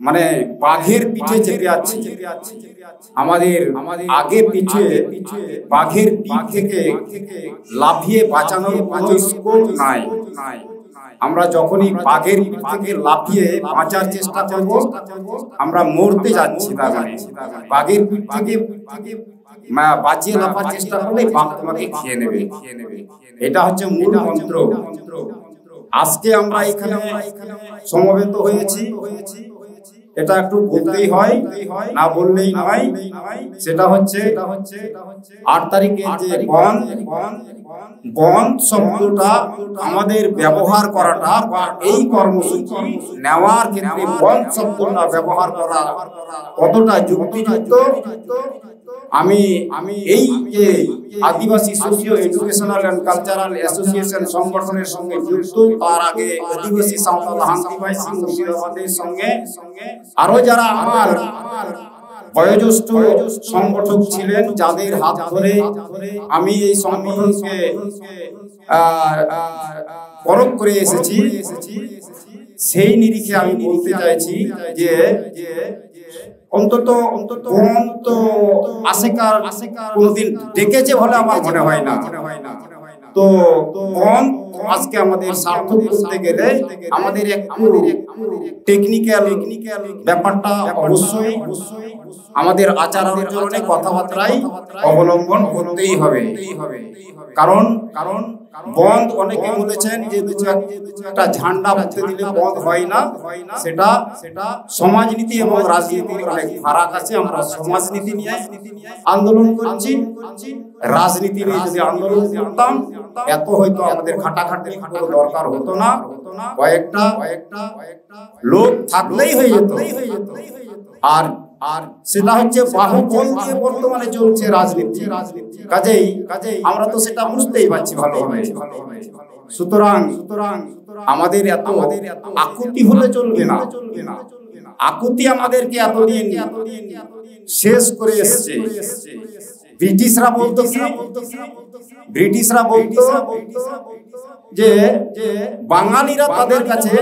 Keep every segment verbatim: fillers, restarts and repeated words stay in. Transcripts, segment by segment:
মানে বাঘের পিঠে চেপে আছি। আমাদের আগে পিঠে বাঘের পিঠ থেকে লাফিয়ে বাঁচানোর কোনো স্কোপ নাই। আমরা যখনই বাঘের পিঠ থেকে লাফিয়ে বাঁচার চেষ্টা করব, আমরা মরতে যাচ্ছি। তার মানে বাঘের পিঠ থেকে মা-, বাঁচিয়ে লাফার চেষ্টা করলে বাঘ তোমাকে খেয়ে নেবে। এটা হচ্ছে মূল মন্ত্র। আজকে আমরা এখানে সমবেত হয়েছি, এটা একটু বলতেই হয়, না বললেই নয়। সেটা হচ্ছে আট তারিখে যে বন্ধ, বন্ধ শব্দটা আমাদের ব্যবহার করাটা বা এই কর্মসূচি নেওয়ার ক্ষেত্রে বন্ধ শব্দটা ব্যবহার করা কতটা যুক্তিযুক্ত, আমি আমি এই যে Adivasi socio educational and cultural association সংগঠনের সঙ্গে যুক্ত, তার আগে আদিবাসী সাঁওতাল হান্তি বাইসি মুর্শিদাবাদের সঙ্গে আরো যারা আমার বয়োজ্যেষ্ঠ সংগঠক ছিলেন, যাদের হাত ধরে আমি এই সংগঠনকে আহ, আহ, পরখ করে এসেছি, সেই নিরিখে আমি বলতে চাইছি যে অন্তত অন্তত অন্ত আসেকার কোনোদিন ডেকেছে বলে আমার মনে হয় না। তো বন্ধ আজকে আমাদের সার্থক করতে গেলে আমাদের একটু টেকনিক্যাল ব্যাপারটা অবশ্যই আমাদের আচার আচরণে কথাবার্তায় অবলম্বন করতেই হবে। কারণ কারণ বন্ধ অনেকে বলেছেন যে দু একটা ঝান্ডা উঠতে দিলে বন্ধ হয় না, সেটা সেটা সমাজনীতি এবং রাজনীতির অনেক ফারাক আছে। আমরা সমাজনীতি নিয়ে আন্দোলন করছি, রাজনীতি নিয়ে যদি আন্দোলন করতাম, এত হয়তো আমাদের খাটাখাটি কোনো দরকার হতো না। কয়েকটা কয়েকটা লোক থাকলেই হয়ে যেত। আর আর সেটা হচ্ছে বাহুবল দিয়ে বর্তমানে চলছে রাজনীতি। কাজেই কাজেই আমরা তো সেটা বুঝতেই পারছি ভালোভাবে। সুতরাং সুতরাং আমাদের এত আকুতি হলে চলবে না। আকুতি আমাদেরকে এতদিন শেষ করে এসছে। ব্রিটিশরা বলতো কি, ব্রিটিশরা বলতো যে বাঙালিরা তাদের কাছে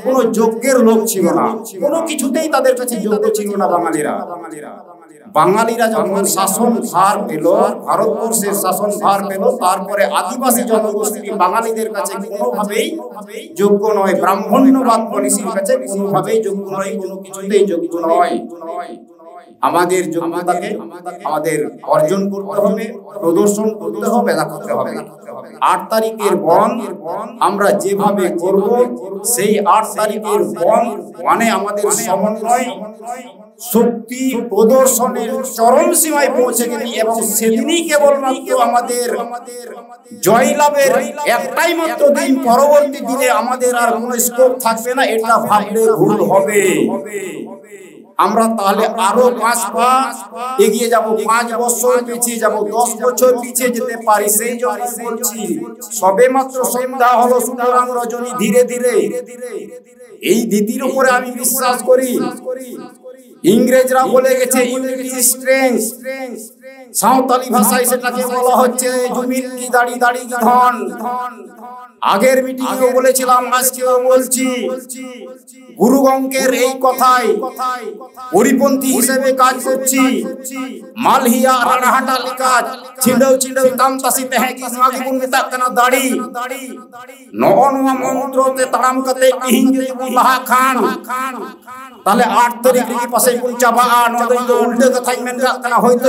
কোনো যোগ্যের লোক ছিল না, কোনো কিছুতেই তাদের কাছে যোগ্য ছিল না বাঙালিরা। বাঙালিরা যখন শাসন ভার পেল, ভারতবর্ষের শাসন ভার পেল, তারপরে আদিবাসী জনগোষ্ঠী বাঙালিদের কাছে কোনোভাবেই যোগ্য নয়, ব্রাহ্মণ্যবাদ পলিসির কাছে কোনোভাবেই যোগ্য নয়, কোনো কিছুতেই যোগ্য নয়। আমাদের যোগ্যতাকে আমাদের অর্জন করতে হবে, প্রদর্শন করতে হবে, দেখাতে হবে। আট তারিখের বন্ধ আমরা যেভাবে করব, সেই আট তারিখের বন্ধ মানে আমাদের সমন্বয় শক্তি প্রদর্শনের চরম সীমায় পৌঁছে গেছে এবং সেদিনই কেবলমাত্র আমাদের জয়লাভের একটাই মাত্র দিন। পরবর্তী দিনে আমাদের আর কোনো স্কোপ থাকবে না, এটা ভাবলে ভুল হবে। আমরা তাহলে আরো পাঁচ পা এগিয়ে যাব, পাঁচ বছর পিছিয়ে যাব, দশ বছর পিছিয়ে যেতে পারি। সেই জন্য বলছি, সবে মাত্র সন্ধ্যা হলো, সুতরাং রজনী ধীরে ধীরে। এই নীতির উপরে আমি বিশ্বাস করি। ইংরেজরা বলে গেছে, ইউনিটি স্ট্রেংথ। সাঁওতালি ভাষায় সেটাকে বলা হচ্ছে জমিন কি দাড়ি, দাড়ি কি ধন। আগের মিটিং এও বলেছিলাম, আজকেও বলছি, গুরু গঙ্কের এই কথায় পরিপন্থী হিসেবে কাজ করছি। মালহিয়া রানাহাটা লিকাজ ছিন্ডাও ছিন্ডাও তাম তাসি তেহে কি ᱱᱚᱣᱟ ᱜᱮᱵᱚᱱ ᱢᱮᱛᱟᱜ ᱠᱟᱱᱟ ᱫᱟᱲᱮ᱾ ᱱᱚᱜᱼᱚ ᱱᱚᱣᱟ ᱢᱚᱱᱛᱨᱚ ᱛᱮ ᱛᱟᱲᱟᱢ ᱠᱟᱛᱮ ᱛᱤᱦᱤᱧ ᱡᱩᱫᱤ ᱵᱚᱱ ᱞᱟᱦᱟᱜ ᱠᱷᱟᱱ, ᱛᱟᱦᱞᱮ ᱟᱴ ᱛᱟᱹᱨᱤᱠᱷ ᱨᱮᱜᱮ ᱯᱟᱥᱮᱡ ᱵᱚᱱ ᱪᱟᱵᱟᱜᱼᱟ᱾ ᱱᱚᱣᱟ ᱫᱚ ᱤᱧ ᱫᱚ ᱩᱞᱴᱟᱹ ᱠᱟᱛᱷᱟᱧ ᱢᱮᱱ ᱠᱟᱜ ᱠᱟᱱᱟ, ᱦᱚᱭᱛᱳ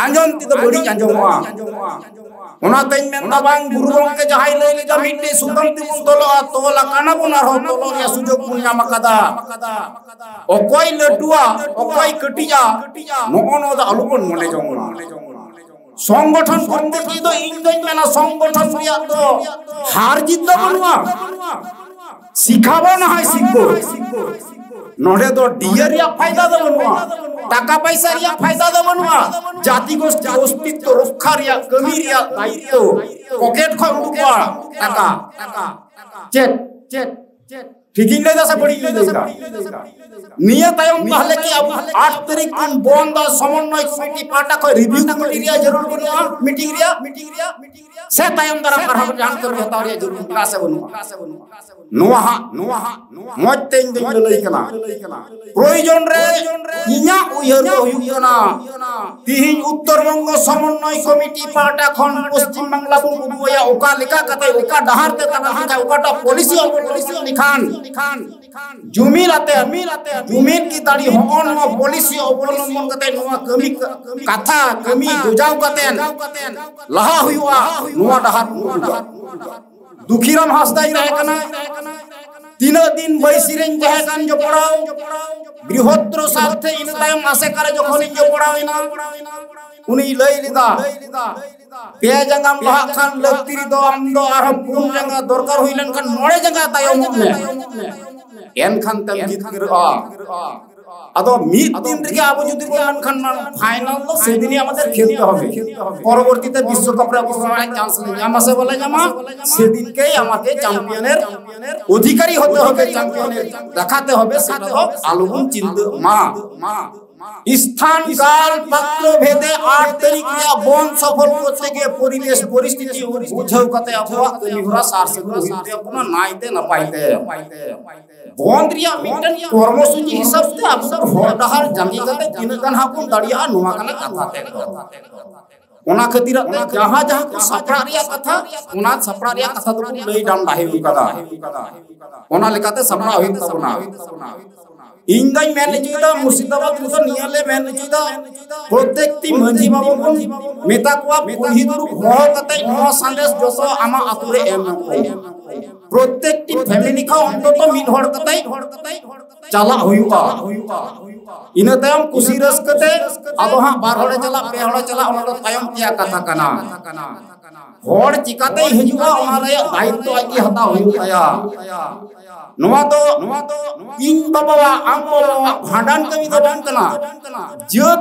ᱟᱸᱡᱚᱢ ᱛᱮᱫᱚ ᱵᱟᱹᱲᱤᱡ ᱟᱸᱡᱚᱢᱚᱜᱼᱟ᱾ ᱚᱱᱟᱛᱮᱧ ᱢᱮᱱᱫᱟ, ᱵᱟᱝ, ᱜᱩᱨᱩ ᱜᱚᱢᱠᱮ ᱡᱟᱦᱟᱸᱭ ᱞᱟᱹᱭ ᱞᱮᱫᱟ, ᱢᱤᱫᱴᱮᱡ ᱥᱩᱛᱟᱹᱢ ᱛᱮᱵᱚᱱ ᱛᱚᱞᱚᱜᱼᱟ, ᱛᱚᱞ ᱟᱠᱟᱱᱟ ᱵᱚᱱ, ᱟᱨᱦᱚᱸ ᱛᱚᱞᱚᱜ ᱨᱮᱭᱟᱜ ᱥᱩᱡᱳᱜᱽ ᱵᱚᱱ ᱧᱟᱢ ᱟᱠᱟᱫᱟ᱾ ᱚᱠᱚᱭ ᱞᱟᱹᱴᱩᱣᱟ, ᱚᱠᱚᱭ ᱠᱟᱹᱴᱤᱡᱼᱟ, ᱱᱚᱜᱼᱚ ᱱᱚᱣᱟ ᱫᱚ ᱟᱞᱚᱵᱚᱱ ᱢᱚᱱᱮ ᱡᱚᱝ ᱢᱟ᱾ ᱥᱚᱝᱜᱚᱴᱷᱚᱱ ᱠᱚᱨᱛᱮ ᱜᱮ ᱫᱚ ᱤᱧ ᱫᱚᱧ ᱢᱮᱱᱟ, ᱥᱚᱝᱜᱚᱴᱷᱚᱱ ᱨᱮᱭᱟᱜ ᱫᱚ ᱦᱟᱨ ᱡᱤᱛ ᱫᱚ ᱵᱟᱹᱱᱩᱜᱼᱟ᱾ ᱥᱤᱠᱷᱟᱵᱚᱱ ᱦᱟᱭ ᱥᱤᱠᱷᱵᱚ᱾ ᱱᱚᱰᱮ ᱫᱚ ᱰᱤᱭᱟᱹ ᱨᱮᱭᱟᱜ ᱯᱷᱟᱭᱫᱟ ᱫᱚ ᱵᱟᱹᱱᱩᱜᱼᱟ, ᱴᱟᱠᱟ ᱯᱟᱭᱥᱟ ᱨᱮᱭᱟᱜ ᱯᱷᱟᱭᱫᱟ ᱫᱚ ᱵᱟᱹᱱᱩᱜᱼᱟ, ᱡᱟᱹᱛᱤ ᱜᱳᱥᱴᱤ ᱚᱥᱛᱤᱛᱛᱚ ᱨᱚᱠᱠᱷᱟ ᱨᱮᱭᱟᱜ ᱠᱟᱹᱢᱤ ᱨᱮᱭᱟᱜ ᱫᱟᱭᱤᱛᱛᱚ᱾ ᱯᱚᱠᱮᱴ ᱠᱷᱚᱱ ᱩᱰᱩᱠᱚᱜᱼᱟ ᱴᱟᱠᱟ᱾ ᱪᱮᱫ? ᱪᱮᱫ? ᱴᱷᱤᱠᱤᱧ ᱞᱟᱹᱭᱫᱟ ᱥᱮ ᱵᱟᱹᱲᱤᱡ ᱤᱧ ᱞᱟᱹᱭᱫᱟ? ᱱᱤᱭᱟᱹ ᱛᱟᱭᱚᱢ ᱛᱟᱦᱞᱮ ᱠᱤ ᱟᱵᱚ ᱟᱴ ᱛᱟᱹᱨᱤᱠᱷ ᱵᱚᱱ ᱵᱚᱱᱫᱟ? ᱥᱚᱢᱚᱱᱱᱚᱭ ᱠᱚᱢᱤᱴᱤ ᱯᱟᱦᱴᱟ ᱠᱷᱚᱱ ᱨᱤᱵᱷᱤᱭᱩ ᱠᱚᱢᱤᱴᱤ ᱨᱮᱭᱟᱜ ᱡᱟᱹᱨᱩᱲ ᱵᱟᱹᱱᱩᱜᱼᱟ ᱢᱤᱴᱤᱝ ᱨᱮᱭᱟᱜ? ᱥᱮ ᱛᱟᱭᱚᱢ ᱫᱟᱨᱟᱢ ᱟᱨᱦᱚᱸ ᱡᱟᱦᱟᱱ ᱠᱟᱹᱢᱤ ᱦᱟᱛᱟᱣ ᱨᱮᱭᱟᱜ ᱡᱟᱹᱨᱩᱲ ᱢᱮᱱᱟᱜᱼᱟ ᱥᱮ ᱵᱟᱹᱱᱩᱜᱼᱟ? ᱱᱚᱣᱟ ᱦᱟᱸᱜ, ᱱᱚᱣᱟ ᱦᱟᱸᱜ ᱢᱚᱡᱽ ᱛᱮ ᱤᱧ ᱫᱚᱧ ᱞᱟᱹᱞᱟᱹᱭ ᱠᱟᱱᱟ᱾ ᱯᱨᱚᱭᱳᱡᱚᱱ ᱨᱮ ᱤᱧᱟᱹᱜ ᱩᱭᱦᱟᱹᱨ ᱫᱚ ᱦᱩᱭᱩᱜ ᱠᱟᱱᱟ, ᱛᱤᱦᱤᱧ ᱩᱛᱛᱚᱨ ᱵᱚᱝᱜᱚ ᱥᱚᱢᱚᱱᱱᱚᱭ ᱠᱚᱢᱤᱴᱤ ᱯᱟᱦᱴᱟ ᱠᱷᱚᱱ ᱯᱚᱥᱪᱤᱢ ᱵᱟᱝᱞᱟ ᱵᱚᱱ ᱩᱫᱩᱜ ᱟᱭᱟ, ᱚᱠᱟ ᱞᱮᱠᱟ ᱠᱟᱛᱮ, ᱚᱠᱟ ᱰᱟᱦᱟᱨ ᱛᱮ ᱛᱟᱲᱟᱢ ᱞᱮᱠᱷᱟᱱ, ᱚᱠᱟᱴᱟᱜ ᱯᱚᱞᱤᱥᱤ ᱚᱵᱚᱞᱚᱢᱵᱚᱱ ᱞᱮᱠᱷᱟᱱ ᱡᱩᱢᱤᱫ ᱟᱛᱮ, ᱡᱩᱢᱤᱫ ᱜᱮ ᱫᱟᱲᱮ, ᱦᱚᱸᱜᱼᱚ ᱱᱚᱣᱟ ᱯᱚᱞᱤᱥᱤ ᱚᱵᱚᱞᱚᱢᱵᱚᱱ ᱠᱟᱛᱮ ᱱᱚᱣᱟ ᱠᱟᱹᱢᱤ, ᱠᱟᱛᱷᱟ ᱠᱟᱹᱢᱤ ᱵᱩᱡᱷᱟᱹᱣ ᱠᱟᱛᱮ ᱞᱟᱦᱟ ᱦᱩᱭᱩᱜᱼᱟ, ᱱᱚᱣᱟ ᱰᱟᱦᱟᱨ ᱵᱚᱱ ᱩᱫᱩᱜᱟ᱾ ᱫᱩᱠᱷᱤᱨᱟᱢ ᱦᱟᱸᱥᱫᱟᱭ ᱛᱟᱦᱮᱸ ᱠᱟᱱᱟ᱾ ᱛᱤᱱᱟᱹᱜ ᱫᱤᱱ ᱵᱟᱹᱭᱥᱤ ᱨᱮᱧ ᱛᱟᱦᱮᱸ ᱠᱟᱱ ᱡᱚᱯᱲᱟᱣ, ᱵᱨᱤᱦᱚᱛᱨᱚ ᱥᱟᱨᱛᱷᱮ, ᱤᱱᱟᱹ ᱛᱟᱭᱚᱢ ᱟᱥᱮᱠᱟ ᱨᱮ ᱡᱚᱠᱷᱚᱱᱤᱧ ᱡᱚᱯᱲᱟᱣ ᱮᱱᱟ, ᱩᱱᱤᱭ ᱞᱟᱹᱭ ᱞᱮᱫᱟ, ᱯᱮ ᱡᱟᱸᱜᱟᱢ ᱞᱟᱦᱟᱜ ᱠᱷᱟᱱ ᱞᱟᱹᱠᱛᱤ ᱨᱮᱫᱚ ᱟᱢ ᱫᱚ ᱟᱨᱦᱚᱸ ᱯᱩᱱ ᱡᱟᱸᱜᱟ, ᱫᱚᱨᱠᱟᱨ ᱦᱩᱭ ᱞᱮᱱᱠᱷᱟᱱ ᱢᱚᱬᱮ ᱡᱟᱸᱜᱟ ᱛᱟᱭᱚᱢᱚᱜ ᱢᱮ᱾ ᱮᱱᱠᱷᱟᱱ ᱛᱮᱢ ᱡᱤᱛᱠᱟᱹᱨᱚᱜᱼᱟ᱾ ᱟᱫᱚ ᱢᱤᱫ ᱫᱤᱱ ᱨᱮᱜᱮ ᱟᱵᱚ ᱡᱩᱫᱤ ᱵᱚᱱ ᱢᱮᱱᱠᱷᱟᱱ ᱢᱟ final ᱫᱚ ᱥᱮᱫᱤᱱ ᱦᱤ ᱟᱢᱟᱫᱮᱨ ᱠᱷᱮᱞᱛᱮ ᱦᱚᱵᱮ᱾ ᱯᱚᱨᱚᱵᱚᱨᱛᱤ ᱛᱮ ᱵᱤᱥᱥᱚᱠᱟᱯ ᱨᱮ ᱟᱵᱚ ᱨᱚᱲᱟᱭ chance ᱞᱮ ᱧᱟᱢᱟ ᱥᱮ ᱵᱟᱞᱮ ᱧᱟᱢᱟ, ᱥᱮᱫᱤᱱ ᱜᱮ ᱟᱢᱟᱫᱮᱨ ᱪᱟᱢᱯᱤᱭᱟᱱᱮᱨ ᱚᱫᱷᱤᱠᱟᱨᱤ ᱦᱚᱛᱮ ᱦᱚᱵᱮ, ᱪᱟᱢᱯᱤᱭᱟᱱᱮᱨ ᱫᱮᱠᱷᱟᱛᱮ ᱦᱚᱵᱮ, ᱥᱮᱴᱟ ᱫᱚ ᱟᱞᱚ ᱵᱚᱱ ᱪᱤᱱᱛᱟᱹᱜ ᱢᱟ᱾ স্থান কাল পাত্র ভেদে আট তারিখ ᱨᱮᱭᱟᱜ ᱵᱚᱱᱫ ᱥᱚᱯᱷᱚᱞ ᱠᱚᱨᱛᱮ ᱜᱮ ᱯᱚᱨᱤᱵᱮᱥ ᱯᱚᱨᱤᱥᱛᱷᱤᱛᱤ ᱵᱩᱡᱷᱟᱹᱣ ᱠᱟᱛᱮ ᱟᱵᱚᱣᱟᱜ ᱠᱟᱹᱢᱤ ᱦᱚᱨᱟ ᱥᱟᱨ ᱥᱟᱹᱜᱩᱱ ᱦᱩᱭᱩᱜ ᱛᱟᱵᱚᱱᱟ ᱱᱟᱭᱛᱮ ᱱᱟᱯᱟᱭ ᱛᱮ᱾ ᱵᱚᱱᱫ ᱨᱮᱭᱟᱜ ᱢᱤᱫᱴᱮᱱ ᱠᱚᱨᱢᱚᱥᱩᱪᱤ ᱦᱤᱥᱟᱹᱵ ᱛᱮ ᱟᱵᱚ ᱦᱚᱨ ᱰᱟᱦᱟᱨ ᱡᱟᱸᱜᱮ ᱠᱟᱛᱮ ᱛᱤᱱᱟᱹᱜ ᱜᱟᱱ ᱦᱟᱸᱜ ᱵᱚᱱ ᱫᱟᱲᱮᱭᱟᱜᱼᱟ, ᱱᱚᱣᱟ ᱠᱟᱱᱟ ᱠᱟᱛᱷᱟ ᱛᱮᱫ ᱫᱚ᱾ ᱚᱱᱟ ᱠᱷᱟᱹᱛᱤᱨᱟᱜ ᱛᱮ ᱡᱟᱦᱟᱸ ᱡᱟᱦᱟᱸ ᱠᱚ ᱥᱟᱯᱲᱟᱜ ᱨᱮᱭᱟᱜ ᱠᱟᱛᱷᱟ, ᱚᱱᱟ ᱥᱟᱯᱲᱟᱜ ᱨᱮᱭᱟᱜ ᱠᱟᱛᱷᱟ ᱫᱚᱵᱚᱱ ᱞᱟᱹᱭ ᱰᱟᱢ ᱰᱟᱦᱮ ᱟᱠᱟᱫᱟ᱾ ᱚᱱᱟ ᱞᱮᱠᱟᱛᱮ ᱥᱟᱯᱲᱟᱣ ᱦᱩᱭᱩᱜ ᱛᱟᱵᱚᱱᱟ᱾ ᱤᱧ ᱫᱚᱧ ᱢᱮᱱ ᱦᱚᱪᱚᱭᱮᱫᱟ, ᱢᱩᱨᱥᱤᱫᱟᱵᱟᱫ ᱨᱮᱫᱚ ᱱᱤᱭᱟᱹ ᱞᱮ ᱢᱮᱱ ᱦᱚᱪᱚᱭᱮᱫᱟ, ᱯᱨᱚᱛᱮᱠᱴᱤ ᱢᱟᱹᱡᱷᱤ ᱵᱟᱵᱟ ᱵᱚᱱ ᱢᱮᱛᱟ ᱠᱚᱣᱟ, ᱠᱩᱞᱦᱤ ᱫᱩᱲᱩᱵ ᱦᱚᱦᱚ ᱠᱟᱛᱮ ᱱᱚᱣᱟ ᱥᱟᱸᱫᱮᱥ ᱡᱚᱛᱚ ᱟᱢᱟᱜ ᱟᱛᱳ ᱨᱮ ᱮᱢ ᱟᱠᱚ᱾ ᱯᱨᱚᱛᱮᱠᱴᱤ family ᱠᱷᱚᱱ ᱚᱱᱛᱚᱛᱚ ᱢᱤᱫ ᱦᱚᱲ ᱠᱟᱛᱮ ᱪᱟᱞᱟᱜ ᱦᱩᱭᱩᱜᱼᱟ᱾ ᱤᱱᱟᱹ ᱛᱟᱭᱚᱢ ᱠᱩᱥᱤ ᱨᱟᱹᱥᱠᱟᱹ ᱛᱮ ᱟᱫᱚ ᱦᱟᱸᱜ ᱵᱟᱨ ᱦᱚᱲᱮ ᱪᱟᱞᱟᱜ, ᱯᱮ ᱦᱚᱲᱮ ᱪᱟᱞᱟᱜ, ᱚᱱᱟ ᱫᱚ ᱛᱟᱭᱚᱢ ᱛᱮᱭᱟᱜ ᱠᱟᱛᱷᱟ ᱠᱟᱱᱟ᱾ ᱦᱚᱲ ᱪᱤᱠᱟᱛᱮᱭ ᱦᱤᱡᱩᱜᱼᱟ, ᱚᱱᱟ ᱨᱮᱭᱟᱜ ᱫᱟᱭᱤᱛᱛᱚ ᱟᱡ ᱜᱮ ᱦᱟᱛᱟᱣ ᱦᱩᱭᱩᱜ ᱛᱟᱭᱟ᱾ ᱱᱚᱣᱟ ᱫᱚ, ᱱᱚᱣᱟ ᱫᱚ ᱤᱧ ᱵᱟᱵᱟᱣᱟᱜ, ᱟᱢ ᱵᱟᱵᱟᱣᱟᱜ ᱵᱷᱟᱸᱰᱟᱱ ᱠᱟᱹᱢᱤ ᱫᱚ ᱵᱟᱝ ᱠᱟᱱᱟ᱾ ᱡᱟᱹᱛ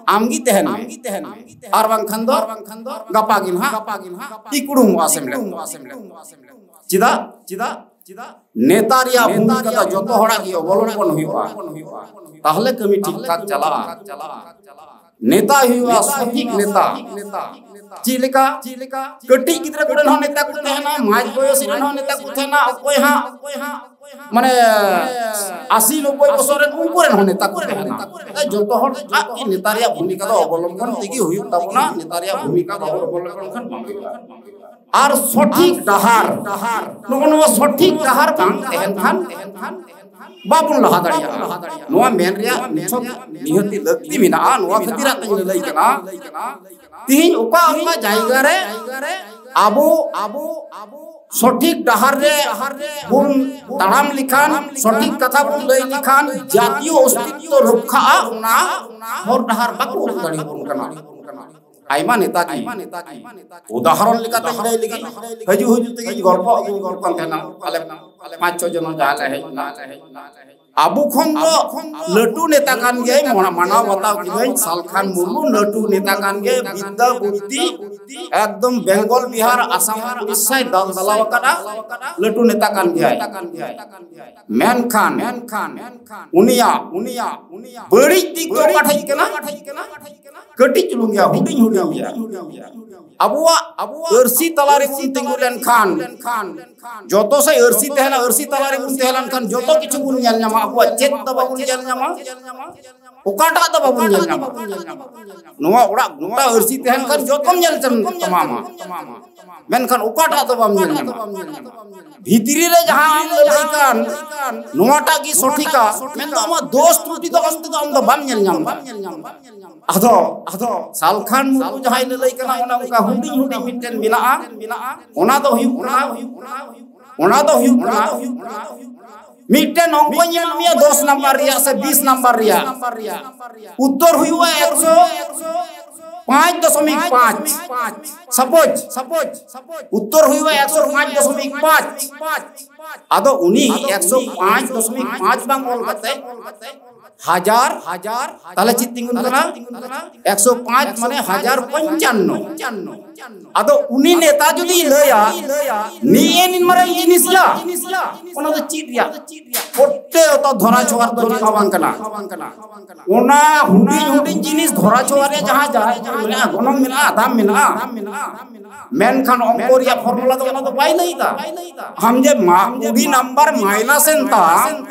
ᱟᱢᱜᱮ ᱛᱟᱦᱮᱱ ᱢᱮ᱾ ᱟᱨ ᱵᱟᱝᱠᱷᱟᱱ ᱫᱚ ᱜᱟᱯᱟ ᱜᱮ ᱱᱟᱦᱟᱜ ᱤᱠᱲᱩᱢᱚᱜᱼᱟ ᱥᱮᱢᱞᱮᱫ᱾ ᱪᱮᱫᱟᱜ? ᱪᱮᱫᱟᱜ? ᱱᱮᱛᱟ ᱨᱮᱭᱟᱜ ᱵᱷᱩᱢᱤᱠᱟ ᱫᱚ ᱡᱚᱛᱚ ᱦᱚᱲᱟᱜ ᱜᱮ ᱚᱵᱚᱞᱚᱢᱵᱚᱱ ᱦᱩᱭᱩᱜᱼᱟ, ᱛᱟᱦᱞᱮ ᱠᱟᱹᱢᱤ ᱴᱷᱤᱠ ᱴᱷᱟᱠ ᱪᱟᱞᱟᱜᱼᱟ᱾ ᱱᱮᱛᱟ ᱦᱩᱭᱩᱜᱼᱟ ᱥᱚᱴᱷᱤᱠ ᱱᱮᱛᱟ᱾ ᱪᱮᱫ ᱞᱮᱠᱟ? ᱠᱟᱹᱴᱤᱡ ᱜᱤᱫᱽᱨᱟᱹ ᱠᱚᱨᱮᱱ ᱦᱚᱸ ᱱᱮᱛᱟ ᱠᱚ ᱛᱟᱦᱮᱱᱟ, ᱢᱟᱡᱽ ᱵᱚᱭᱚᱥ ᱨᱮᱱ ᱦᱚᱸ ᱱᱮᱛᱟ ᱠᱚ ᱛᱟᱦᱮᱱᱟ, ᱚᱠᱚᱭ ᱦᱟᱸᱜ ᱢᱟᱱᱮ ᱟᱥᱤ ᱱᱚᱵᱵᱳᱭ ᱵᱚᱪᱷᱚᱨ ᱨᱮᱱ ᱩᱱᱠᱩ ᱨᱮᱱ ᱦᱚᱸ ᱱᱮᱛᱟ ᱠᱚ ᱛᱟᱦᱮᱱᱟ᱾ ᱡᱚᱛᱚ ᱦᱚᱲ ᱟᱜ ᱜᱮ ᱱᱮᱛᱟ ᱨᱮᱭᱟᱜ ᱵᱷᱩᱢᱤᱠᱟ ᱫᱚ ᱚᱵᱚᱞᱚᱢᱵᱚᱱ ᱛᱮᱜᱮ ᱦᱩᱭᱩᱜ ᱛᱟᱵᱚᱱᱟ᱾ ᱱᱮᱛᱟ ᱨᱮᱭᱟᱜ ᱵᱷᱩᱢᱤᱠᱟ ᱵᱟᱵᱚᱱ ᱚᱵᱚᱞᱚᱢᱵᱚᱱ ᱞᱮᱠᱷᱟᱱ ᱵᱟᱝ ᱦᱩᱭᱩᱜᱼᱟ᱾ ᱟᱨ ᱥᱚᱴᱷᱤᱠ ᱰᱟᱦᱟᱨ, ᱱᱚᱜᱼᱚ ᱱᱚᱣᱟ ᱥᱚᱴᱷᱤᱠ ᱰᱟᱦᱟᱨ ᱵᱟᱝ ᱛᱟᱦᱮᱱ ᱠᱷᱟᱱ ᱵᱟᱵᱚᱱ ᱞᱟᱦᱟ ᱫᱟᱲᱮᱭᱟᱜᱼᱟ᱾ ᱱᱚᱣᱟ ᱢᱮᱱ ᱨᱮᱭᱟᱜ ᱱᱤᱪᱷᱚᱠ ᱱᱤᱦᱟᱹᱛᱤ ᱞᱟᱹᱠᱛᱤ ᱢᱮᱱᱟᱜᱼᱟ᱾ ᱱᱚᱣᱟ ᱠᱷᱟᱹᱛᱤᱨᱟᱜ ᱛᱮᱧ ᱞᱟᱹᱞᱟᱹᱭ ᱠᱟᱱᱟ, ᱛᱤᱦᱤᱧ ᱚᱠᱟ ᱚᱠᱟ ᱡᱟᱭᱜᱟ ᱨᱮ ᱟᱵᱚ ᱟᱵᱚ ᱥᱚᱴᱷᱤᱠ ᱰᱟᱦᱟᱨ ᱨᱮ ᱵᱚᱱ ᱛᱟᱲᱟᱢ ᱞᱮᱠᱷᱟᱱ, ᱥᱚᱴᱷᱤᱠ ᱠᱟᱛᱷᱟ ᱵᱚᱱ ᱞᱟᱹᱭ ᱞᱮᱠᱷᱟᱱ ᱡᱟᱛᱤᱭᱚ ᱚᱥᱛᱤᱛᱛᱚ ᱨᱚᱠᱠᱷᱟᱜᱼᱟ, ᱚᱱᱟ ᱦᱚᱨ ᱰᱟᱦᱟᱨ ᱵᱟᱠᱚ ᱩᱫᱩᱜ ᱫᱟᱲᱮᱭᱟᱵᱚᱱ ᱠᱟᱱᱟ᱾ ᱟᱭᱢᱟ ᱱᱮᱛᱟ ᱜᱮ, ᱩᱫᱟᱦᱚᱨᱚᱱ ᱞᱮᱠᱟᱛᱮ ᱞᱟᱹᱭ ᱞᱟᱹᱜᱤᱫ, ᱦᱤᱡᱩᱜ ᱦᱤᱡᱩᱜ ᱛᱮᱜᱮ ᱜᱚᱞᱯᱚ ᱟᱹᱜᱩ ᱦᱩᱭᱩᱜ ᱠᱟᱱ ᱛᱟᱦᱮᱱᱟ᱾ ᱟᱞᱮ ᱯᱟᱸᱪ ᱪᱷᱚ ᱡᱚᱱ ᱡᱟᱦᱟᱸ ᱞᱮ ᱦᱮᱡ ᱮᱱᱟ, ᱟᱵᱚ ᱠᱷᱚᱱ ᱫᱚ ᱞᱟᱹᱴᱩ ᱱᱮᱛᱟ ᱠᱟᱱ ᱜᱮᱭᱟᱭ, ᱢᱟᱱᱟᱣ ᱵᱟᱛᱟᱣ ᱠᱤᱫᱟᱹᱧ, ᱥᱟᱞᱠᱷᱟᱱ ᱢᱩᱨᱢᱩ ᱞᱟᱹᱴᱩ ᱱᱮᱛᱟ ᱠᱟᱱ ᱜᱮᱭᱟᱭ, ᱵᱤᱫᱽᱫᱟ ᱵᱩᱫᱽᱫᱷᱤ ᱮᱠᱫᱚᱢ ᱵᱮᱝᱜᱚᱞ ᱵᱤᱦᱟᱨ ᱟᱥᱟᱢ ᱩᱲᱤᱥᱥᱟᱭ ᱫᱟᱞ ᱫᱟᱞᱟᱣ ᱟᱠᱟᱫᱟ, ᱞᱟᱹᱴᱩ ᱱᱮᱛᱟ ᱠᱟᱱ ᱜᱮᱭᱟᱭ᱾ ᱢᱮᱱᱠᱷᱟᱱ ᱩᱱᱤᱭᱟᱜ ᱩᱱᱤᱭᱟᱜ ᱵᱟᱹᱲᱤᱡ ᱫᱤᱠ ᱫᱚ ᱚᱠᱟ ᱴᱷᱮᱡ ᱠᱟᱱᱟ? ᱠᱟᱹᱴᱤᱡ ᱪᱩᱞᱩᱝ ᱜᱮᱭᱟ, ᱦᱩᱰᱤᱧ ᱦᱩᱰᱤᱧ ᱜᱮᱭᱟ᱾ ᱟᱵᱚᱣᱟᱜ ᱟᱵᱚᱣᱟᱜ ᱟᱹᱨᱥᱤ ᱛᱟᱞᱟ ᱨᱮᱵᱚᱱ ᱛᱤᱸᱜᱩ ᱞᱮᱱᱠᱷᱟᱱ, ᱡᱚᱛᱚ ᱥᱮᱫ ᱟᱹᱨᱥᱤ ᱛᱟᱦᱮᱱᱟ, ᱟᱹᱨᱥᱤ ᱛᱟᱞᱟ ᱨᱮᱵᱚᱱ ᱛᱟᱦᱮᱸ ᱞᱮᱱᱠᱷᱟᱱ ᱡᱚᱛᱚ ᱠᱤᱪᱷᱩ ᱵᱚᱱ ᱧᱮᱞ ᱧᱟᱢᱟ᱾ ᱟᱵᱚᱣᱟᱜ ᱪᱮᱫ ᱫᱚ ᱵᱟᱵᱚᱱ ᱧᱮᱞ ᱧᱟᱢᱟ? ᱚᱠᱟᱴᱟᱜ ᱫᱚ ᱵᱟᱵᱚᱱ ᱧᱮᱞ ᱧᱟᱢᱟ? ᱱᱚᱣᱟ ᱚᱲᱟᱜ ᱜᱚᱴᱟ ᱟᱹᱨᱥᱤ ᱛᱟᱦᱮᱱ ᱠᱷᱟᱱ ᱡᱚᱛᱚᱢ ᱧᱮᱞ ᱧᱟᱢᱟ᱾ ᱢᱮᱱᱠᱷᱟᱱ ᱚᱠᱟᱴᱟᱜ ᱫᱚ ᱵᱟᱢ ᱧᱮᱞ ᱧᱟᱢᱟ? ᱵᱷᱤᱛᱨᱤ ᱨᱮ ᱡᱟᱦᱟᱸ ᱟᱢ ᱞᱟᱹᱞᱟᱹᱭ ᱠᱟᱱ, ᱱᱚᱣᱟᱴᱟᱜ ᱜᱮ ᱥᱚᱴᱷᱤᱠᱟ, ᱢᱮᱱᱫᱚ ᱟᱢᱟᱜ ᱫᱳᱥ ᱛᱨᱩᱴᱤ ᱫᱚ ᱚᱱᱛᱮ ᱫᱚ ᱟᱢ ᱫᱚ ᱵᱟᱢ ᱧᱮᱞ ᱧᱟᱢ ᱮᱫᱟ᱾ ᱟᱫᱚ ᱟᱫᱚ ᱥᱟᱞᱠᱷᱟᱱ ᱢᱩᱨᱢᱩ ᱡᱟᱦᱟᱸᱭ ᱞᱟᱹᱞᱟᱹᱭ ᱠᱟᱱᱟ, ᱚᱱᱮ ᱚᱱᱠᱟ ᱦᱩᱰᱤᱧ ᱦᱩᱰᱤᱧ ᱢᱤᱫᱴᱮᱱ ᱢᱮᱱᱟᱜᱼᱟ᱾ ᱚᱱᱟ ᱫᱚ ᱦᱩᱭᱩᱜ ᱠᱟᱱᱟ, ᱚᱱᱟ ᱫᱚ ᱦᱩᱭᱩᱜ ᱠᱟᱱᱟ ᱢᱤᱫᱴᱮᱱ ᱚᱝᱠᱚ ᱧᱮᱞ ᱢᱮᱭᱟ, ᱫᱚᱥ ᱱᱟᱢᱵᱟᱨ ᱨᱮᱭᱟᱜ ᱥᱮ ᱵᱤᱥ ᱱᱟᱢᱵᱟᱨ ᱨᱮᱭᱟᱜ, ᱩᱛᱛᱚᱨ ᱦᱩᱭᱩᱜᱼᱟ ᱮᱠᱥᱚ ᱯᱟᱸᱪ ᱫᱚᱥᱚᱢᱤᱠ ᱯᱟᱸᱪ᱾ ᱥᱟᱯᱳᱡᱽ, ᱥᱟᱯᱳᱡᱽ ᱩᱛᱛᱚᱨ ᱦᱩᱭᱩᱜᱼᱟ ᱮᱠᱥᱚ ᱯᱟᱸᱪ ᱫᱚᱥᱚᱢᱤᱠ ᱯᱟᱸᱪ᱾ ᱟᱫᱚ ᱩᱱᱤ ᱮᱠᱥᱚ ᱯᱟᱸᱪ ᱫᱚᱥᱚᱢᱤᱠ ᱯᱟᱸᱪ ᱵᱟᱝ ᱚᱞ ᱠᱟᱛᱮ ᱦᱟᱡᱟᱨ ᱦᱟᱡᱟᱨ ᱛᱟᱦᱞᱮ ᱪᱮᱫ ᱛᱤᱸᱜᱩᱱ ᱠᱟᱱᱟ? ᱮᱠᱥᱚ ᱯᱟᱸᱪ ᱢᱟᱱᱮ ᱦᱟᱡᱟᱨ ᱯᱚᱧᱪᱟᱱᱱᱚ᱾ ᱟᱫᱚ ᱩᱱᱤ ᱱᱮᱛᱟ ᱡᱩᱫᱤ ᱞᱟᱹᱭᱟ ᱱᱤᱭᱟᱹ ᱱᱤᱱ ᱢᱟᱨᱟᱝ ᱡᱤᱱᱤᱥ ᱭᱟ, ᱚᱱᱟ ᱫᱚ ᱪᱮᱫ ᱨᱮᱭᱟᱜ ᱯᱚᱴᱮ ᱚᱛᱟ ᱫᱷᱚᱨᱟ ᱪᱷᱚᱣᱟᱨ ᱫᱚ ᱪᱮᱫ ᱦᱚᱸ ᱵᱟᱝ ᱠᱟᱱᱟ᱾ ᱚᱱᱟ ᱦᱩᱰᱤᱧ ᱦᱩᱰᱤᱧ ᱡᱤᱱᱤᱥ ᱫᱷᱚᱨᱟ ᱪᱷᱚᱣᱟᱨ ᱨᱮᱭᱟᱜ ᱡᱟᱦᱟᱸ ᱡᱟᱦᱟᱸ ᱢᱮᱱᱟᱜᱼᱟ, ᱜᱚᱱᱚᱝ ᱢᱮᱱᱟᱜᱼᱟ, ᱫᱟᱢ ᱢᱮᱱᱟᱜᱼᱟ, ᱢᱮᱱᱠᱷᱟᱱ ᱚᱝᱠᱚ ᱨᱮᱭᱟᱜ ᱯᱷᱚᱨᱢᱩᱞᱟ ᱫᱚ ᱚᱱᱟ ᱫᱚ ᱵᱟᱭ ᱞᱟᱹᱭ ᱮᱫᱟ᱾ ᱟᱢ ᱡᱮ ᱢᱟ ᱠᱩᱲᱤ ᱱᱟᱢᱵᱟᱨ ᱢᱟᱭᱱᱟᱥ ᱮᱱ ᱛᱟᱢ,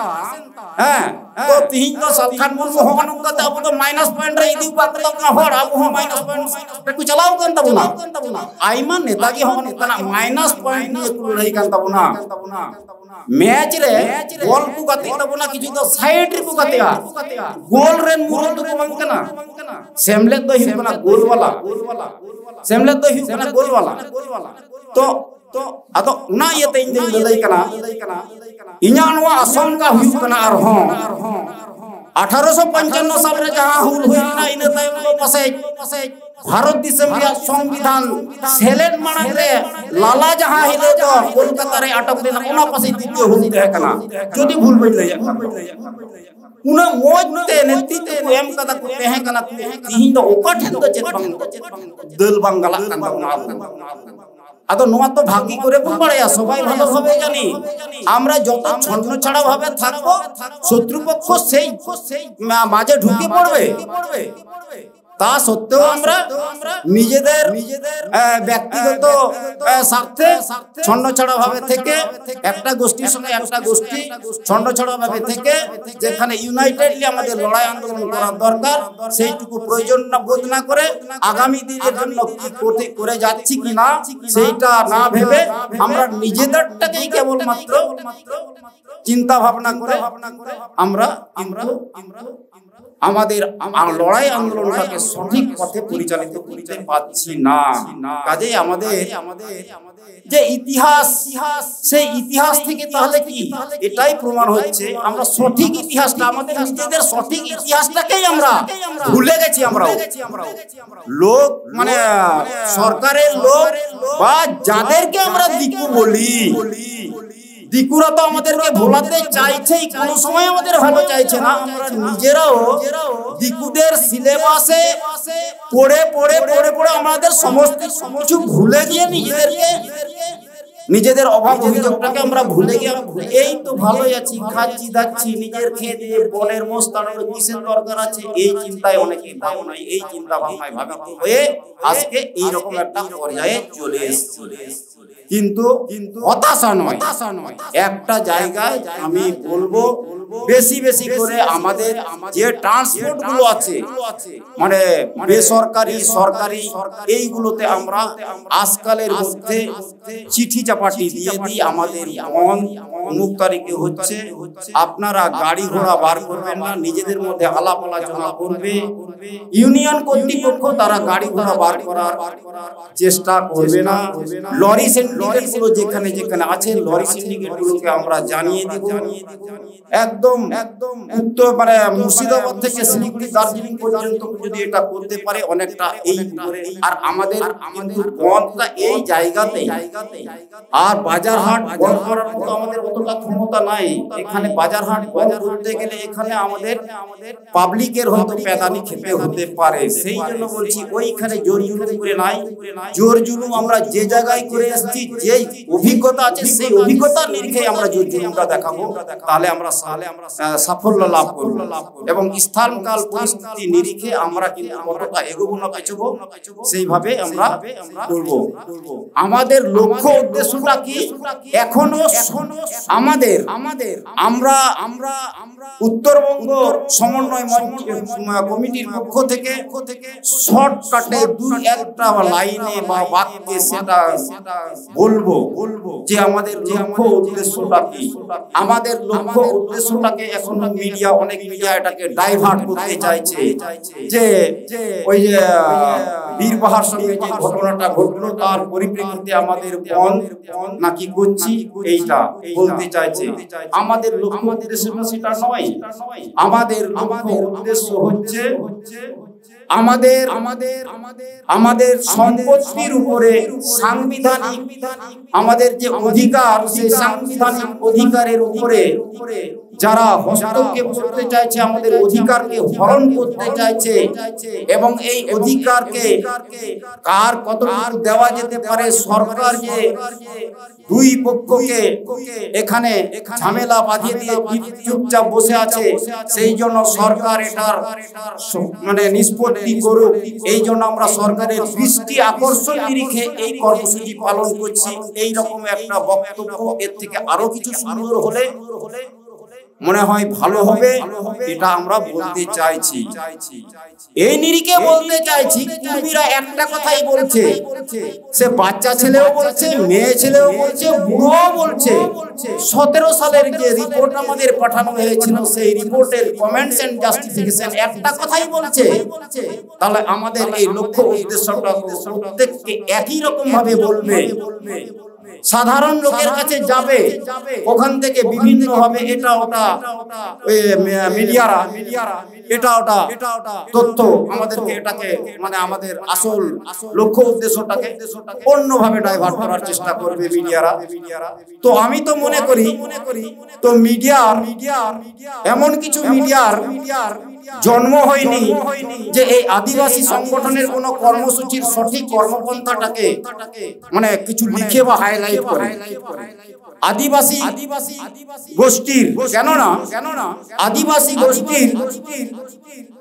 ᱦᱮᱸ, ᱛᱚ ᱛᱤᱦᱤᱧ ᱫᱚ ᱥᱟᱞᱠᱷᱟᱱ ᱢᱩᱨᱢᱩ ᱦᱚᱸ ᱱᱚᱝᱠᱟ ᱛᱮ ᱟᱵᱚ ᱫᱚ ᱢᱟᱭᱱᱟᱥ ᱯᱚᱭᱮᱱᱴ ᱨᱮ ᱤᱫᱤ ᱟᱠᱟᱫ ᱵᱚᱱᱟ ᱦᱚᱲ, ᱟᱵᱚ ᱦᱚᱸ ᱢᱟᱭᱱᱟᱥ ᱯᱚᱭᱮᱱᱴ ᱨᱮᱠᱚ ᱪᱟᱞᱟᱣ ᱟᱠᱟᱱ ᱛᱟᱵᱚᱱᱟ᱾ ᱟᱭᱢᱟ ᱱᱮᱛᱟ ᱜᱮ ᱦᱚᱸ ᱱᱚᱝᱠᱟᱱᱟᱜ ᱢᱟᱭᱱᱟᱥ ᱯᱚᱭᱮᱱᱴ ᱱᱤᱭᱮ ᱠᱚ ᱞᱟᱹᱲᱦᱟᱹᱭ ᱠᱟᱱ ᱛᱟᱵᱚᱱᱟ᱾ ᱢᱮᱪ ᱨᱮ ᱵᱚᱞ ᱠᱚ ᱜᱟᱛᱮᱜ ᱛᱟᱵᱚᱱᱟ, ᱠᱤᱪᱷᱩ ᱫᱚ ᱥᱟᱭᱤᱰ ᱨᱮᱠᱚ ᱜᱟᱛᱮᱜᱼᱟ᱾ ᱜᱳᱞ ᱨᱮᱱ ᱢᱩᱨᱩᱫ ᱫᱚᱠᱚ ᱵᱟᱝ ᱠᱟᱱᱟ᱾ ᱥᱮᱢᱞᱮᱫ ᱫᱚᱭ ᱦᱩᱭᱩᱜ ᱠᱟᱱᱟ ᱜᱳᱞ ᱵᱟᱞᱟ, ᱥᱮᱢᱞᱮᱫ ᱫᱚᱭ ᱦᱩᱭᱩᱜ ᱠᱟᱱᱟ ᱜᱳᱞ ᱵᱟᱞᱟ᱾ ᱛᱚ ᱟᱫᱚ ᱚᱱᱟ ᱤᱭᱟᱹᱛᱮ ᱤᱧ ᱫᱚᱧ ᱞᱟᱹᱞᱟᱹᱭ ᱠᱟᱱᱟ, ᱤᱧᱟᱹᱜ ᱱᱚᱣᱟ ᱟᱥᱚᱝᱠᱟ ᱦᱩᱭᱩᱜ ᱠᱟᱱᱟ ᱟᱨᱦᱚᱸ ᱟᱴᱷᱟᱨᱚᱥᱚ ᱯᱚᱧᱪᱟᱱᱱᱚ ᱥᱟᱞ ᱨᱮ ᱡᱟᱦᱟᱸ ᱦᱩᱞ ᱦᱩᱭ ᱞᱮᱱᱟ, ᱤᱱᱟᱹ ᱛᱟᱭᱚᱢ ᱫᱚ ᱯᱟᱥᱮᱡ ᱵᱷᱟᱨᱚᱛ ᱫᱤᱥᱚᱢ ᱨᱮᱭᱟᱜ ᱥᱚᱝᱵᱤᱫᱷᱟᱱ ᱥᱮᱞᱮᱫ ᱢᱟᱲᱟᱝ ᱨᱮ ᱞᱟᱞᱟ ᱡᱟᱦᱟᱸ ᱦᱤᱞᱳᱜ ᱫᱚ ᱠᱳᱞᱠᱟᱛᱟ ᱨᱮ ᱟᱴᱚᱠ ᱞᱮᱱᱟ, ᱚᱱᱟ ᱯᱟᱥᱮᱡ ᱫᱤᱛᱤᱭᱚ ᱦᱩᱞ ᱛᱟᱦᱮᱸ ᱠᱟᱱᱟ, ᱡᱩᱫᱤ ᱵᱷᱩᱞ ᱵᱟᱹᱧ ᱞᱟᱹᱭᱮᱫ ᱠᱷᱟᱱ ᱫᱚ᱾ ᱩᱱᱟᱹᱜ ᱢᱚᱡᱽ ᱛᱮ ᱱᱮᱛᱨᱤᱛᱵ ᱠᱚ ᱮᱢ ᱠᱟᱫᱟ ᱠᱚ, ᱛᱟᱦᱮᱸ ᱠᱟᱱᱟ ᱠᱚ, ᱛᱤᱦᱤᱧ ᱫᱚ ᱚᱠᱟ ᱴᱷᱮᱱ ᱫᱚ ᱪᱮᱫ ᱵᱟᱝ ᱫᱟᱹᱞ ᱵᱟᱝ ᱜᱟᱞᱟᱜ ᱠᱟᱱ ᱛᱟᱵᱚᱱᱟ ᱟᱵᱚ᱾ ᱟᱫᱚ ᱱᱚᱣᱟ ᱛᱚ ᱵᱷᱟᱹᱜᱤ ᱠᱚᱨᱮ ᱵᱚᱱ ᱵᱟᱲᱟᱭᱟ, সবাই ভালোভাবে জানি, আমরা যত ছন্নছাড়া ভাবে থাকবো, শত্রুপক্ষ সেই মা-, মাঝে ঢুকে পড়বে। তা সত্ত্বেও আমরা নিজেদের আহ, ব্যক্তিগত আহ, স্বার্থে ছন্নছাড়া ভাবে থেকে একটা গোষ্ঠীর সঙ্গে একটা গোষ্ঠী ছন্নছাড়া ভাবে থেকে যেখানে ইউনাইটেডলি আমাদের লড়াই আন্দোলন করার দরকার, সেইটুকু প্রয়োজন না বোধ না করে আগামী দিনের জন্য কি করতে করে যাচ্ছি কি না সেইটা না ভেবে আমরা নিজেদেরটাকেই কেবলমাত্র চিন্তা ভাবনা করে আমরা কিন্তু আমাদের আ- লড়াই আন্দোলনটাকে সঠিক পথে পরিচালিত করতে পারছি না। কাজেই আমাদের যে ইতিহাস, সেই ইতিহাস থেকে তাহলে কি এটাই প্রমাণ হচ্ছে আমরা সঠিক ইতিহাসটা, আমাদের নিজেদের সঠিক ইতিহাসটাকেই আমরা ভুলে গেছি। আমরাও লোক মানে আহ, সরকারের লোক বা যাদেরকে আমরা দিকু বলি, দিকুরা তো আমাদেরকে ভোলাতে চাইছেই, কোনো সময় আমাদের ভালো চাইছে না। আমরা নিজেরাও দিকুদের সিলেবাসে পড়ে পড়ে পড়ে পড়ে আমাদের সমস্ত কিছু ভুলে গিয়ে নিজেদেরকে, নিজেদের অভাব অভিযোগটাকে আমরা ভুলে গিয়ে আমরা এই তো ভালোই আছি, খাচ্ছি দাচ্ছি, নিজের খেয়ে দিয়ে বনের মোষ তাড়ানোর কিসের দরকার আছে, এই চিন্তায় অনেকেই ভাবনা, এই চিন্তা ভাবনায় ভাবিত হয়ে আজকে এইরকম একটা পর্যায়ে চলে এসেছি। কিন্তু হতাশা নয়, একটা জায়গায় আমি বলবো, বেশি বেশি করে আমাদের যে ট্রান্সপোর্ট গুলো আছে, মানে বেসরকারি, সরকারি, এইগুলোতে আমরা আজকালের মধ্যে চিঠি চাপাটি দিয়ে দিই, আমাদের বন্ধ অমুক তারিখে হচ্ছে, আপনারা গাড়ি ঘোড়া বার করবেন না, নিজেদের মধ্যে আলাপ আলোচনা করবে। ইউনিয়ন কর্তৃপক্ষ তারা গাড়ি ঘোড়া বার করার চেষ্টা করবে না। লরি সিন্ডিকেট গুলো যেখানে যেখানে আছে, লরি সিন্ডিকেট গুলোকে আমরা জানিয়ে দিব। একদম একদম উত্তর, মানে মুর্শিদাবাদ থেকে শিলিগুড়ি, দার্জিলিং পর্যন্ত যদি এটা করতে পারে অনেকটা এই উপরে। আর আমাদের কিন্তু বন্ধটা এই জায়গাতে, আর বাজার হাট বন্ধ করার মতো আমাদের অতটা ক্ষমতা নাই। এখানে বাজার হাট বন্ধ করতে গেলে এখানে আমাদের পাবলিকের হয়তো পেদানি খেতে হতে পারে। সেই জন্য বলছি, ওইখানে জোর জুলুম করে নাই, জোর জুলুম আমরা যে জায়গায় করে এসেছি, যেই অভিজ্ঞতা আছে, সেই অভিজ্ঞতার নিরিখে আমরা জোর জুলুমটা দেখাবো, তাহলে আমরা সা-, আহ, সাফল্য লাভ করব। এবং স্থানকাল পরিস্থিতি নিরিখে আমরা কিন্তু কতটা এগোবো না পিছবো, সেইভাবে আমরা করব। আমাদের লক্ষ্য উদ্দেশ্যটা কি? এখনো স-, আমাদের, আমাদের, আমরা, আমরা উত্তরবঙ্গ সমন্বয় মঞ্চ, কমিটির পক্ষ থেকে শর্টকাটে দুই একটা লাইনে বা বাক্যে সেটা বলবো যে আমাদের লক্ষ্য উদ্দেশ্যটা কি। আমাদের লক্ষ্য উদ্দেশ্যটাকে এখন মিডিয়া, অনেক মিডিয়া এটাকে ডাইভার্ট করতে চাইছে যে ওই যে, আহ, বীর পাহাড় সঙ্গে যে ঘটনাটা ঘটলো, তার পরিপ্রেক্ষিতে আমাদের বন্ধ নাকি করছি, এইটা বলতে চাইছে। আমাদের লক্ষ্য উদ্দেশ্যটা সেটা নয়। আমাদের লক্ষ্য উদ্দেশ্য হচ্ছে আমাদের আমাদের আমাদের সম্পত্তির উপরে সাংবিধানিক আমাদের যে অধিকার, সেই সাংবিধানিক অধিকারের উপরে যারা হস্তক্ষেপ করতে চাইছে, আমাদের অধিকারকে হরণ করতে চাইছে, এবং এই অধিকারকে কার কতটুকু দেওয়া যেতে পারে, সরকার যে দুই পক্ষকে এখানে ঝামেলা বাঁধিয়ে দিয়ে চুপচাপ বসে আছে, সেই জন্য সরকার এটার স- মানে নিষ্পত্তি করুক। এই জন্য আমরা সরকারের দৃষ্টি আকর্ষণ নিরিখে এই কর্মসূচি পালন করছি। এই রকম একটা বক্তব্য এর থেকে আরো কিছু সুন্দর হলে মনে হয় ভালো হবে, এটা আমরা বলতে চাইছি। এই নিরিখে বলতে চাইছি, কুর্মীরা একটা কথাই বলছে, সে বাচ্চা ছেলেও বলছে, মেয়ে ছেলেও বলছে, বুড়োও বলছে। সতেরো সালের যে রিপোর্ট আমাদের পাঠানো হয়েছিল, সেই রিপোর্টের কমেন্টস এন্ড জাস্টিফিকেশন একটা কথাই বলছে, তাহলে আমাদের এই লক্ষ্য উদ্দেশ্যটা প্রত্যেককে একই রকম ভাবে বলবে। সাধারণ লোকের কাছে যাবে, ওখান থেকে বিভিন্ন ভাবে এটা ওটা, ওই মিডিয়ারা এটা ওটা তথ্য আমাদেরকে এটাকে মানে আমাদের আসল লক্ষ্য উদ্দেশ্যটাকে অন্যভাবে ডাইভার্ট করার চেষ্টা করবে মিডিয়ারা। তো আমি তো মনে করি, তো মিডিয়ার মিডিয়ার এমন কিছু মিডিয়ার জন্ম হয়নি যে এই আদিবাসী সংগঠনের কোনো কর্মসূচির সঠিক কর্মপন্থাটাকে মানে কিছু লিখে বা হাইলাইট করে। আদিবাসী গোষ্ঠীর, কেননা আদিবাসী গোষ্ঠীর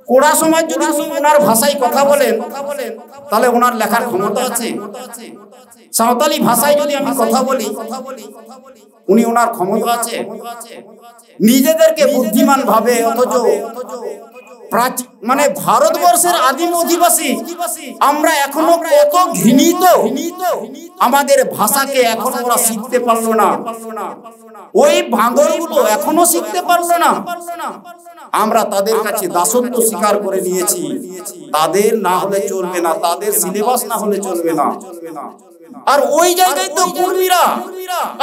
কোড়া সমাজ যদি উনি ওনার ভাষায় কথা বলেন, তাহলে ওনার লেখার ক্ষমতা আছে। সাঁওতালি ভাষায় যদি আমি কথা বলি, উনি ওনার ক্ষমতা আছে। নিজেদেরকে বুদ্ধিমান ভাবে, অথচ প্রাচী- মানে ভারতবর্ষের আদিম অধিবাসী আমরা এখনো কত ঘৃণিত। আমাদের ভাষাকে এখন ওরা শিখতে পারলো না। ওই বাঁদরগুলো এখনো শিখতে পারলো না। আমরা তাদের কাছে দাসত্ব স্বীকার করে নিয়েছি। তাদের না হলে চলবে না, তাদের সিলেবাস না হলে চলবে না। আর ওই জায়গায় তো কুর্মীরা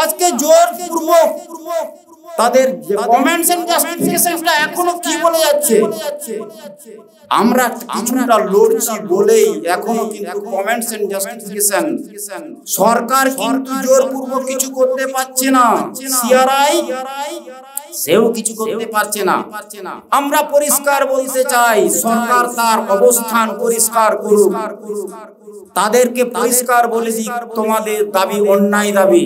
আজকে জোরপূর্বক তাদের যে কমেন্টস এন্ড জাস্টিফিকেশনটা এখনো কি বলে যাচ্ছে, আমরা কিছুটা লড়ছি বলেই এখনো কিন্তু কমেন্টস এন্ড জাস্টিফিকেশন সরকার কিন্তু জোরপূর্বক কিছু করতে পারছে না। সিআরআই সেও কিছু করতে পারছে না। আমরা পরিষ্কার বলতে চাই, সরকার তার অবস্থান পরিষ্কার করুক, তাদেরকে পরিষ্কার বলে দিক, তোমাদের দাবি অন্যায় দাবি।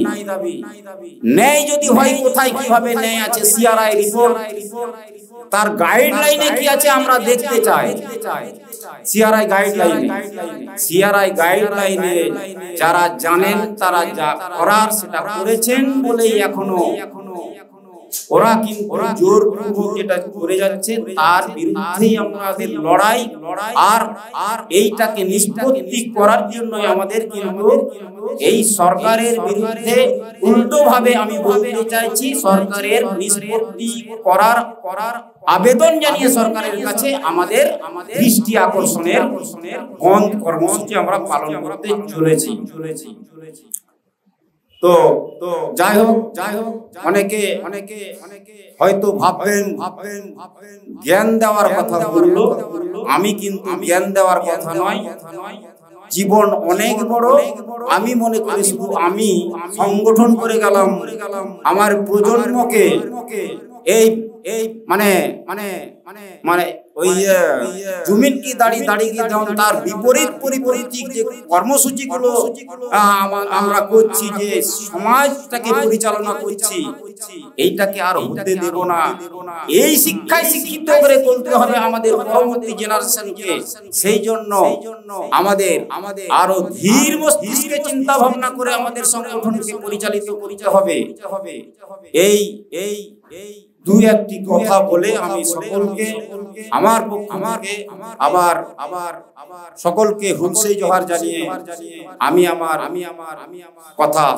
ন্যায় যদি হয়, কোথায় কিভাবে ন্যায় আছে, সিআরআই রিপোর্ট, তার গাইডলাইনে কি আছে আমরা দেখতে চাই। সিআরআই গাইডলাইনে, সিআরআই গাইডলাইনে যারা জানেন, তারা যা করার সেটা করেছেন বলেই এখনো ওরা কিন্তু জোরপূর্বক যেটা করে যাচ্ছে, তার বিরুদ্ধেই আমাদের লড়াই। আর আর এইটাকে নিষ্পত্তি করার জন্য আমাদের কিন্তু এই সরকারের বিরুদ্ধে, উল্টোভাবে আমি বলতে চাইছি, সরকারের নিষ্পত্তি করার করার আবেদন জানিয়ে সরকারের কাছে আমাদের দৃষ্টি আকর্ষণের বন্ধ কর্মসূচি আমরা পালন করতে চলেছি। তো তো যাই হোক, যাই হোক, অনেকে অনেকে অনেকে হয়তো ভাববেন, ভাববেন, ভাববেন, জ্ঞান দেওয়ার কথা বললো। আমি কিন্তু জ্ঞান দেওয়ার কথা নয়। জীবন অনেক বড়। আমি মনে করি শুধু আমি সংগঠন করে গেলাম, আমার প্রজন্মকে এই এই মানে মানে মানে ওই, আহ, জমিন কি দাড়ি, দাড়ি কি দেওয়ান, তার বিপরীত পরিপন্থী যে কর্মসূচিগুলো, আহ, আমা-, আমরা করছি, যে সমাজটাকে পরিচালনা করছি, এইটাকে আর হতে দেব না। এই শিক্ষায় শিক্ষিত করে তুলতে হবে আমাদের পরবর্তী জেনারেশনকে। সেই জন্য আমাদের আমাদের আরো ধীর মস্তিষ্কে চিন্তা ভাবনা করে আমাদের সংগঠনকে পরিচালিত করতে হবে। এই এই এই দুই একটি কথা বলে আমি সকলকে আমার পক্ষ থেকে আবার আবার আবার সকলকে হুলসে জোহার জানিয়ে আমি আমার আমি আমার আমি আমার কথা